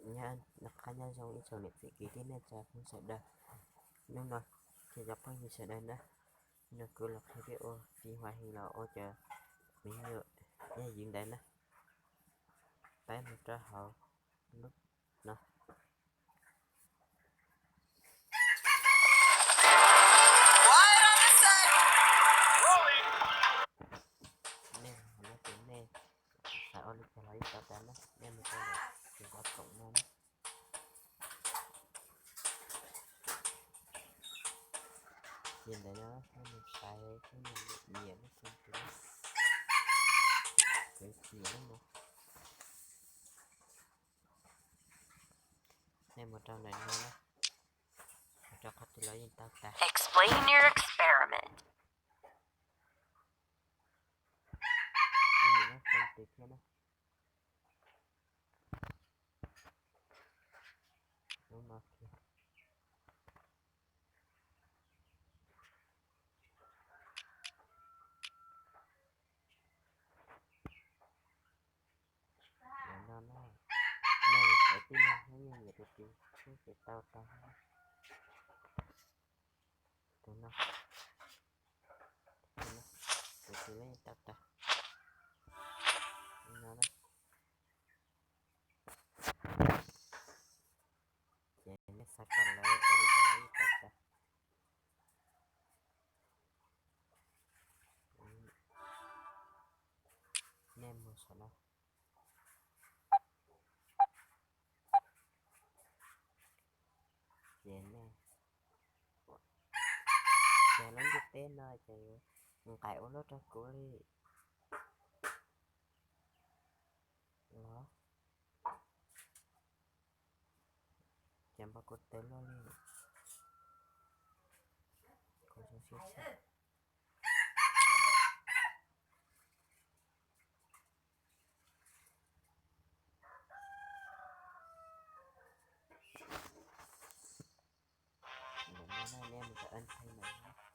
Nyob, noj qab nyob zoo ib tsoom niam txiv kwv tij neej tsa phooj ywg sawv daws. Hnub no ces cov phooj ywg sawv daws na, no kuv los qhia peb ua fi huaj heev los ua cov me nyuam yaj ywm ntawd na. Peb mus rau hauv lub no. Nej hauv no ces nej xav ua li cas los yeej tau tas na, nej mus rau ntawm tus qhov koom no na. Ces ntawm no nej mus xaiv thiab nej nyiam lub xeem twg, kuv nyiam lub no. Nej mus rau ntawm no na, mus rau qhov twg los yeej tau tas. Explain your experiment. Kuv nyiam lub xeem twg thiab na. Lub no thiab. Ntawm no na, nej xaiv tib neeg nej nyiam tus twg xwb ces tau tau. Tus no, tus no, tus twg los yeej tau tag. Li no na. Ces nej xav kom lawv ua li cas los yeej tau tag. Nej mus saum no. Ces nej, ces lub ntiaj teb no ces nqaim ua luaj rau kuv li los. Ces npau kuv tes luaj li. Kuv zoo siab xwb. Ntawm no nej mus rau nthe ntawm no.